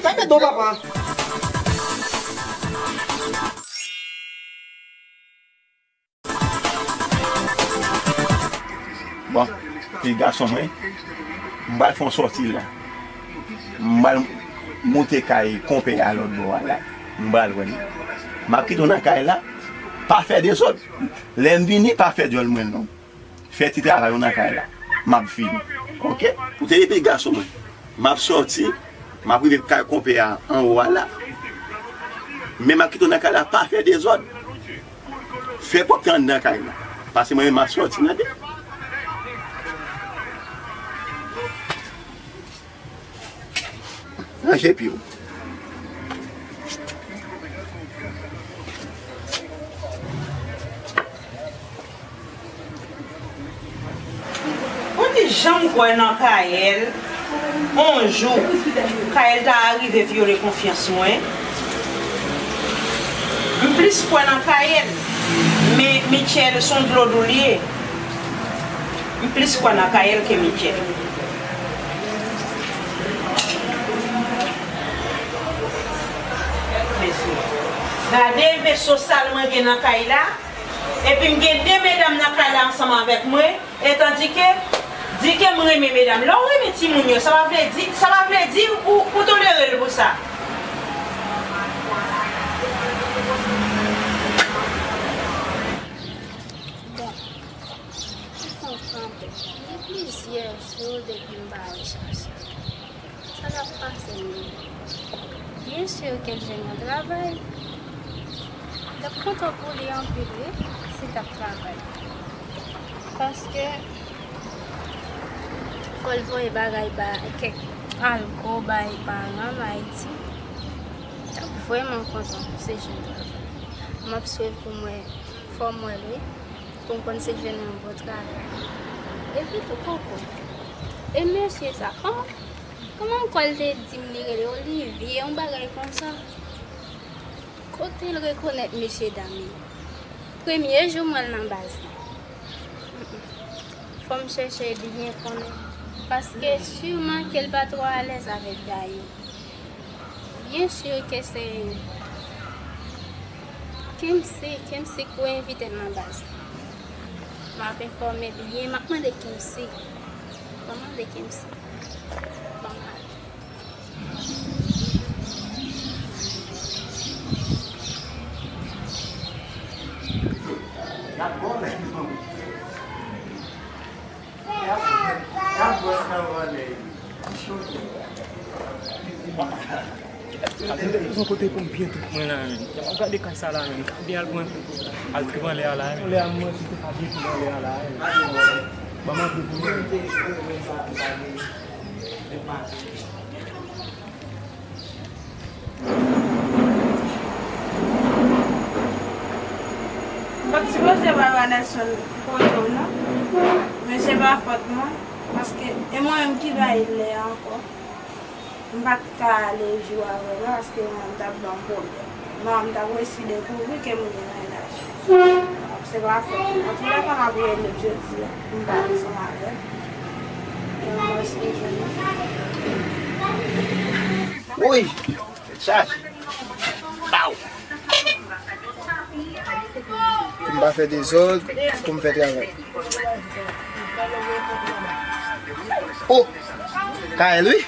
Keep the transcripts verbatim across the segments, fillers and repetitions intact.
Sa fè do papa. Bon, pitit gason mwen, m pral fè yon sòti la. M pral monte kay konpè a lòt bò a la. M pral wè li. M ap kite w nan kay la. Pa fè dezòd. Lè m vini, pa fè djòl mwen non. Fè ti travay ou nan kay la. M ap vini. Oke? Ou te di pitit gason mwen. M ap sòti. M ap rive kay konpè a anwo a la. Men m ap kite w nan kay la. Pa fè dezòd. Fè pwòpte anndan kay la. Paske mwen menm m ap sòti nan de. Ranje pye w. Ou di jan m kwè nan Kayèl, on jou, Kayèl ta arive vyole konfyans mwen. M plis kwè nan Kayèl, men Mitchell se on dlo dou li ye. M plis kwè nan Kayèl ke Mitchell. Mesye, gade veso sal mwen gen nan kay la, epi m gen de medam nan kay la ansanm avèk mwen, e tandike, di ke m renmen medam. Lè w renmen timoun yo, sa pa vle di, sa pa vle di ou, ou tolere l pou sa. Bon, m santi anpil. Gen plizyè jou depi m pa wè Chacha. Sa k ap pase menm? Byen si ke l jwenn yon travay. L ap kontan pou li anpil wi, si l t ap travay. Paske fò l voye bagay ba kèk alko bay paran l Ayiti. L ap vrèman kontan si l jwenn travay. M ap swiv pou m wè, fò m wè l wi, pou m konn si l jwenn yon bon travay. Epi tou koko. E mesye sa, kòman, kòman ankò l te di m li rele Olivier, yon bagay konsa? Kote l rekonèt mesye dam yo? Premye jou m wè l nan baz la. Mm, mm. Fò m chèche byen konnen. Paske siman ke l pa twò alèz avèk Dayou. Byen si ke se Kimsey, Kimsey k pou envite l nan baz la. M ap enfòme byen, m ap mande Kimsey. Fò m mande Kimsey. Ban m ale. Yon kote pou m byen trip mwen la menm. Jan m ap gade kay sa la menm, m ka byen al pran, al trip anlè a la menm. Lè a mwen, si se pa byen trip anlè a la menm. Ban m anvi pou mwen. M pa t sipoze bay Wanelson kote w non. Men se pa fòt mwen, paske e mwen menm ki bay lè a ankò. M pa t ka ale jou a vrèman paske manman m t ap ban m pwoblèm. Manman m t ap resi dekouvri ke m gen mennaj. Se pa fòt mwen. Antoulèka, m ap rele l jodi a pou m pale ansanm avè l. Wi! Chache. Baw! Pou m pa fè dezòd, pou m fè travay. O! Kayèl, wi!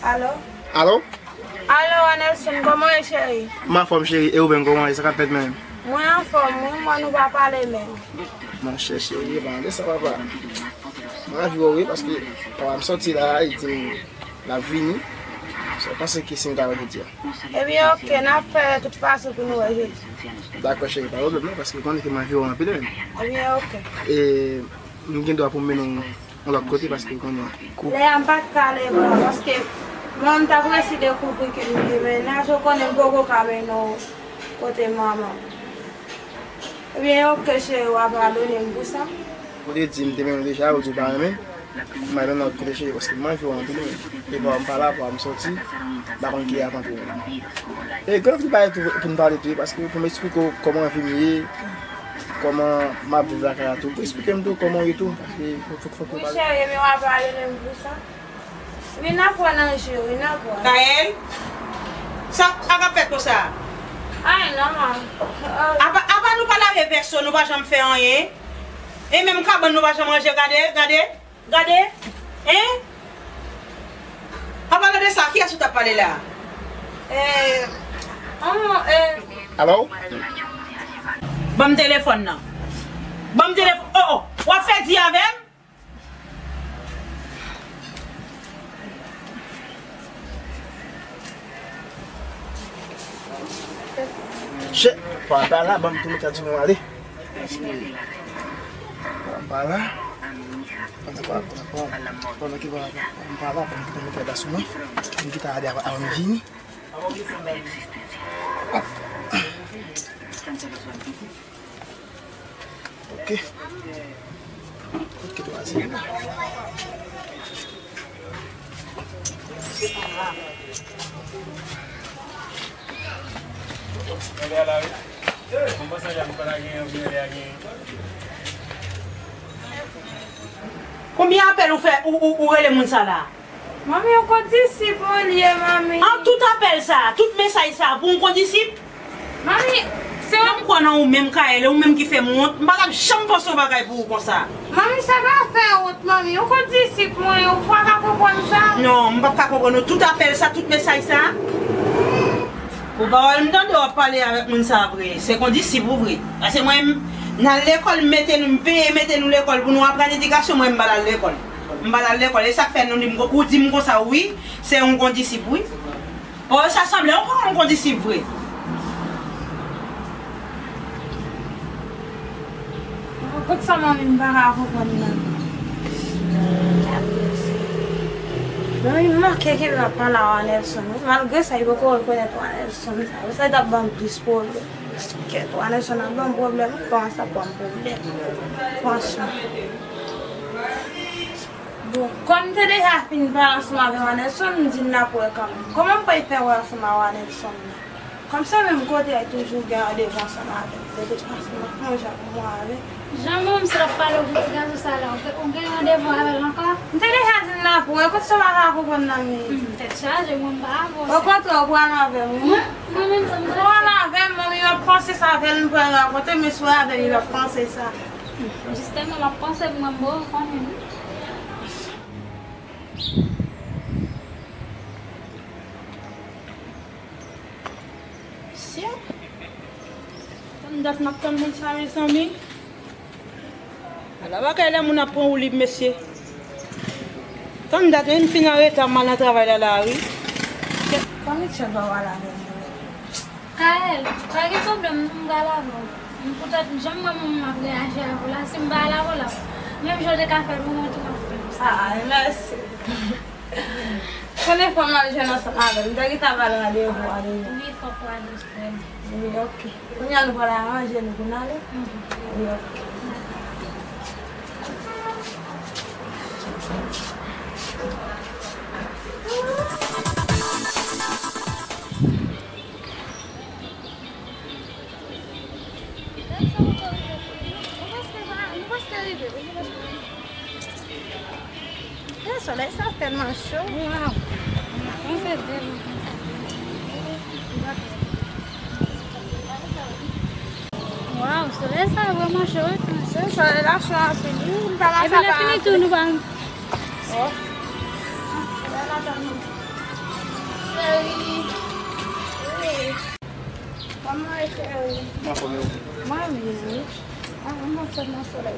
Alo? Alo? Alo, Wanelson, kòman w ye, cheri? M anfòm, cheri. E ou menm, kòman w ye? Sa k ap fèt menm? Mwen anfòm, wi, mwen nou pa pale menm. Monchè, cheri, e pa de sa, papa. Mwen anvi wè w, wi, paske papa m sòti la, li di m l ap vini. Sa w panse ke si m ta wè jodi a? Ebyen, oke, n ap fè tout fason pou nou wè jodi. Dakò, cheri, pa pwoblèm non, paske ou konnen ke m anvi wè w anpil menm. Ebyen, oke. E m gen dwa pou m mennen w yon lòt kote, paske ou konnen. Lè a m pa t ka ale vre, paske mwen m t ap resi dekouvri ke m gen mennaj, ou konnen m poko ka mennen w kote manman m. Ebyen, oke, cheri, w a padone m pou sa. Ou te di m te renmen w deja, ou di w pa renmen m. M al nan lòt kote, cheri, paske m anvi w anpil, wi. E pa m pa la, pa m sòti, m pa konn ki ap antre menm. E gen anpil bagay tou pou n pale tou, wi, paske pou m eksplike w kòman vi m ye, Kòman m ap viv lakay la tou? Pou eksplike m tou kòman w ye tou? Paske fòk, fòk, fòk nou pale. Wi, cheri, men w ap pale menm pou sa. Wi, n ap wè nan je w, wi, n ap wè. Kaèl? Sa, sa k ap fèt konsa? Ay, nòmal. Apa, apa nou pa lave vèso, nou pa janm fè anyen. E menm kabann nou pa janm ranje, gade, gade. Gade, hein? An palan de sa, kiyès ou t ap pale la? Eh, an, eh. Alo? Ban m telefòn nan. Ban m telefòn. Oh, oh, w ap fè di avè m? Chè, pa, pa la, ban m tou mete a di nou ale. Paske, pa, pa la. Pandan, pa, pa, pandan ki pa, pa, pa la, pandan ki pa mete a sou nou. Pandan ki ta ale avan, avan nou vini. Ok. Ok, twazyèm nan. Konbyen apèl ou fè, ou, ou, ou rele moun sa la? Manmi, yon kondisip mwen li ye, manmi. An tout apèl sa, tout mesaj sa, pou yon kondisip? Manmi, se yon... Lè m kwè nan ou menm, Kaèl, e ou menm ki fè m wont, m pa t ap janm panse yon bagay pou ou konsa. Manmi, sa pa fè wont, manmi. Yon kondisip mwen, ou pa ka konprann sa? Non, m p ap ka konprann ou. Tout apèl sa, tout mesaj sa, pou pawòl m tande w ap pale avèk moun sa vre, se kondisip ou vre. Paske mwen, m, n al lekòl, m mete nou, m peye mete nou lekòl pou nou aprann edikasyon, mwen, m pa t al lekòl. M pa t al lekòl. E sa k fè nou di m, ou di m konsa, wi, se yon kondisip, wi. Pawòl sa sanble yon pawòl kondisip vre. Kot sa manmi m pa ka konprann nan. Manmi m manke kenbe ap pale a Wanèlson wi. Malgre sa, li poko rekonèt Wanèlson sa. Sa t ap ban m plis pwoblèm. Kèt, Wanèlson ap ban m pwoblèm wi. Kòmanse ap ban m pwoblèm. Franchman. Bon, kòm m te deja fin pale ansanm avè Wanèlson, m di n ap wè kanmenm. Kòman m pral fè wè ansanm a Wanèlson nan? Kòm se menm kote a, li toujou gen randevou ansanm avè m. De tout fason, m ap fè yon jan pou m wè avè l. Jan menm si l ap pale w pou ti gason sa la, ou gen, ou gen randevou avè l ankò? M te deja di n ap wè, kote sa w pa ka konprann nan men. Hmm, tèt chaje, mwen m pa avè w. Okontrè, ou pral avè m, wi. Mwen, mwen menm, sa m... Ou pral avè m, manmi, m ap panse sa avè l, m pral rakonte, men si w avè m, li p ap panse sa. Jistèman, m ap panse pou mwen, m bo, ou konnen. Mesye, tann dat m ap tann moun sa, mezanmi. Ala bagay lè moun ap pran woulib, mesye. Tann dat, menm si n anreta, m al nan travay la, la, wi. Kèt, pa Mitchell pa pale avè m vre. Kaèl, pa gen pwoblèm, m pral avè w. M poutèt jan m wè manman m ap reyaji avè w la, si m pa al avè w la, menm jan w te ka fè l pou mwen tou, w ap fè m sa. Ay, mèsi. Konnen fò m al jwenn ansanm avè l. M te gentan ba l randevou a deja. Wi, fòk w ale, frè m. Wi, oke. Kounye a nou pral aranje nou pou n ale? Mhm. Wi, oke. E solèy sa tèlman cho. Waw. Waw, solèy sa vrèman cho, wi, tande. Se solèy la cho anpil, wi. M pa... Epi lè fini tou, nou pa... Oh. Solèy la tèlman... Cheri. Wi. Kòman w ye, cheri? M anfòm, e ou? Mwen byen, wi. Ah, m anfòm nan solèy.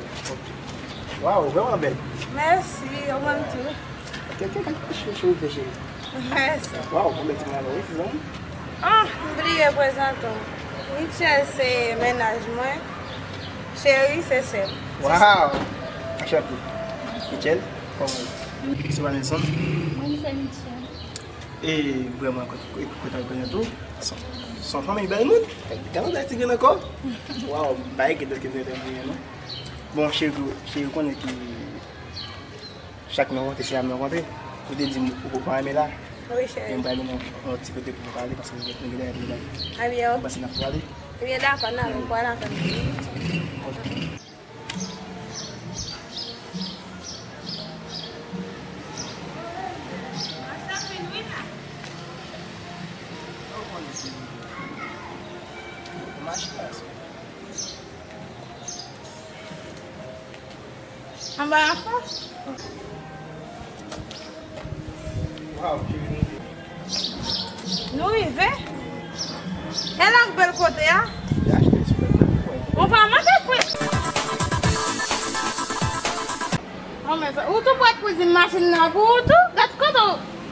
Waw, vrèman bèl. Mèsi, ou menm tou. Kèk, kèk, kèk, cheri, cheri, cheri. Mèsi. Waw, konbyen ti moun la, wi, ti zanmi? Ah, m bliye prezante w. Mitchell se mennaj mwen. Cheri se sè m. Waw! Anchante. Mitchell, kòman w ye? Se pa Nelson? Mwen, se Mitchell. E vrèman, kote, kote al konnen tou? Se yon, se yon fanmi bèl moun. Gade yon ti grenn ankò. Waw, m pa egzite ke m te renmen non. Bon, cheri, cheri, ou konnen ke chak nou rankontre, se la nou rankontre. Ou te di m ou poko pa renmen la. Wi, cheri. Men m pral mennen w yon ti kote pou nou pale, paske nou gen, nou gen bagay pou nou pale. Ebyen, ok. Ou panse n ap pale? Ebyen, dakò, n ale, m pral avè m. Anba afè? Nou rive. E la k bèl kote a. Ou pa manke fre. Ou tou pwèt pou di m machin nan pou ou tou. Gad kote w.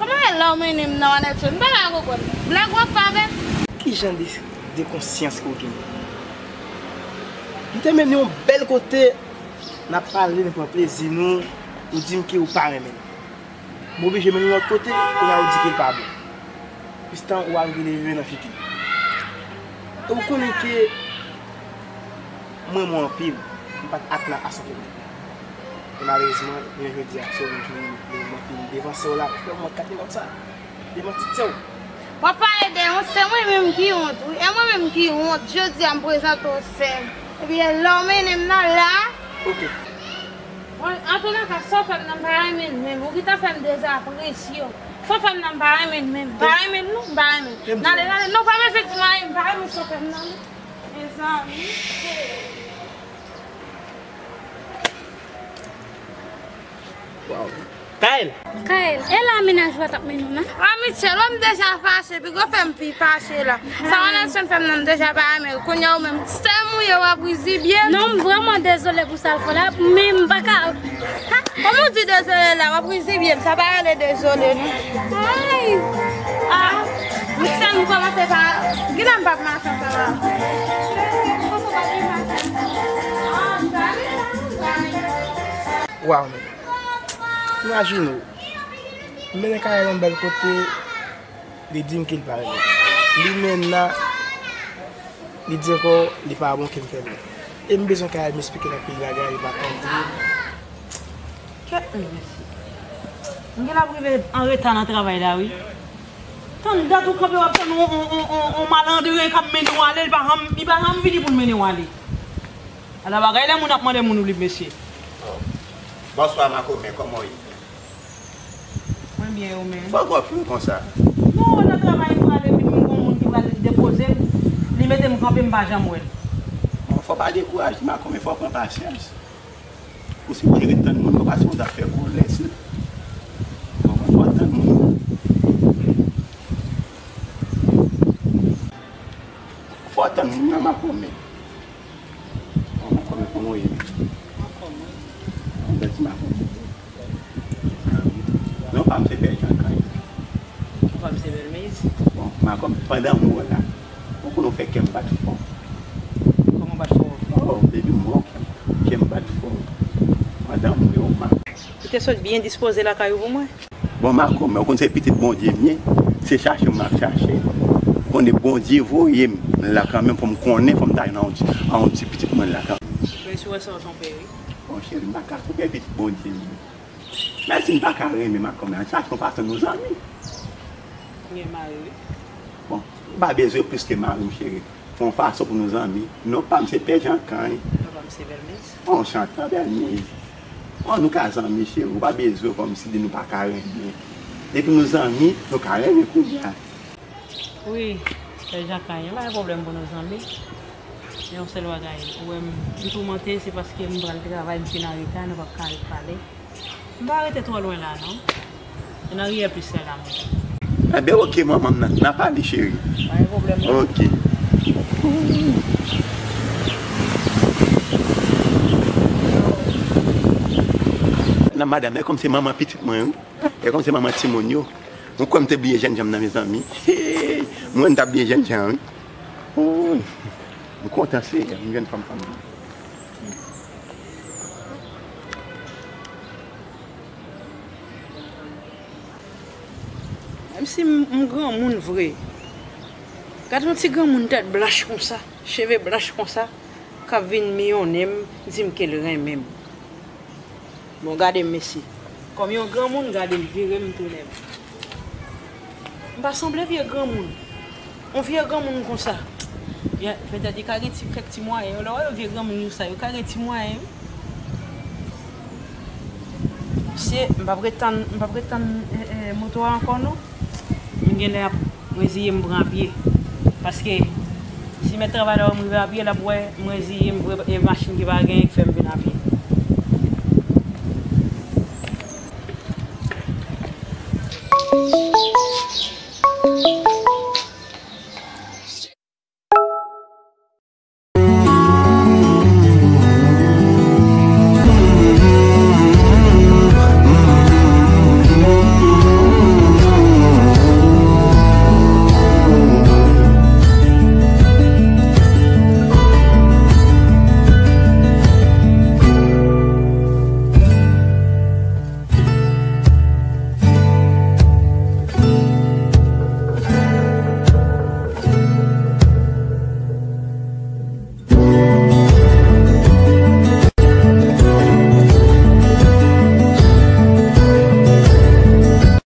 Kòman e la w mennen m nan Wanètson? M pa ka konprann. Blag w ap fè avè m? Ki jan de, de konsyans ke w genyen? M te mennen w yon bèl kote, n ap pale, n ap pran plezi nou, ou di m ke ou pa renmen m. M oblije mennen w lòt kote, kounye a ou di ke l pa bon. Pistan ou al vin rive nan figi m. E ou konnen ke m renmen w anpil, m pa t atann a sa w fè m. E malerezman, jounen jodi a, se ou menm ki mwen fin devanse w la pou fè w mwen kat li konsa. Devan ti tè w. W ap pale de wont, se mwen menm ki wont, wi. E mwen menm ki wont, jodi a m prezante w sè m. Epi e la w mennen m nan la. Ok. Bon, antouleka, sa w fè m nan m pa renmen l menm. Ou gentan fè m dezapresye w. Sa w fè m nan m pa renmen l menm. M pa renmen l non, m pa renmen l. N ale, n ale. Non, pa bezwen di m anyen, m pa renmen sa w fè m nan non. Mezanmi. Waw. Kael! Kael, e la mennaj ou a t ap mennen w nan? A Michel, wè m deja fache, piga w fè m pi fache la. Sa Wanètson fè m nan m deja pa renmen l. Kounye a ou menm, sè m ou ye, w ap rizibye m. Non, m vrèman dezole pou sa l fè w la, men m pa ka. Kòman w di dezole la, w ap rizibye m, sa pa rele dezole non. Ay! Ah, Michel, m kòmanse pa, genlè m p ap mache ansanm avè w. Waw, men. Imajine w. M mennen Kael yon bèl kote, li di m ke l pa renmen m. Li menm nan, li di ankò, li pa bon ke m fè l. E m bezwen Kael m esplike l anpil bagay, li pa tande. Kèt, men mesye. M genlè ap rive an reta nan travay la, wi. Tann dat ou kanpe w ap tann on, on, on, on, on malandren k ap mennen w ale, li pa janm, li pa janm vini pou l mennen w ale. Ala bagay lè moun ap mande moun ou li, mesye. Bonswa, Makomè, kòman w ye? Mwen byen, ou menm? Fò w gen anpil konsa. Non, nan travay m prale, epi m gen yon moun ki pral depoze m, li mete m kanpe, m pa janm wè l. Bon, fò w pa dekouraje, Makomè, fò w pran pasyans. Ou sipoze ret tann moun, ou pa sipoze ap fè kòlè, si. Ou konprann? Fò w tann moun. Fò w tann moun nan, Makomè. Bon, Makomè, kòman w ye? Anfòm, wi. Anbèl ti Makomè. Non, pa m se Pè Jan Kay. Papa m se Bèlmez. Bon, Makomè, pandan m wè w la, ou konnen w fè kè m bat fò. Kòman bat fò? Oh, baby, m wè w, kè m, kè m bat fò. Pandan m wè w, ma. Ou te sot byen dispoze lakay ou pou mwen? Bon, Makomè, ou konn se pitit Bondye m ye, se chache m ap chache. Ou konnen Bondye voye m la kanmenm, fò m konnen, fò m ta nan yon ti, a yon ti pitit mwen la kanmenm. Men si w wè sa w tonbe, wi. Bon, cheri, m pa ka koupe pitit Bondye m ye. Mèsi, m pa ka renmen Makomè an, chache yon fason nou zanmi. Ou gen mari, wi. Bon, ou pa bezwen plis ke mari m, cheri. Fè yon fason pou nou zanmi. Non pa m se Pè Jan Kay. Non pa m se Bèlmez. Bon, Chantal Bèlmez. Bon, nou ka zanmi, cheri. Ou pa bezwen kòmsi di nou pa ka renmen. Depi nou zanmi, nou ka renmen kounye a. Wi, Pè Jan Kay, pa gen pwoblèm pou nou zanmi. Men yon sèl bagay, ou wè m, m toumante, se paske m pral travay, m fin an reta, nou p ap ka ret pale. M pa rete twò lwen la, non. Se nan riyè plis la, la, mwen. Enben, oke, manman m nan, n a pale, cheri. Pa gen pwoblèm, non. Oke. Nan madanm, e kòm se manman pitit mwen, wi. E kòm se manman timoun yo. Mwen kwè m te bliye jènjan m nan, mezanmi. Hey, mwen, m t ap bliye jènjan, wi. Ooh, m kontan, Seyè, m jwenn fanm, fanm. Menm si m, m granmoun vre, gad yon ti granmoun tèt blanch konsa, cheve blanch konsa, k ap vin miyonnen m, di m ke l renmen m. Bon, gade m, mesye. Kòm yon granmoun, gade m, vire m, tounen m. M pa sanble vye granmoun. Yon vye granmoun konsa. Byen, petèt li ka gen ti, kèk ti mwayen. Yo, lè w wè yo vye granmoun yo sa, yo ka gen ti mwayen, wi. Mesye, m p ap ret tann, m p ap ret tann, eh, eh, moto a ankò, non. M genlè ap reziye m pran pye. Paske, si mèt travay la wè m rive a pye, l ap wè m reziye m, vre, e machin ki pa genyen ki fè m vin a pye.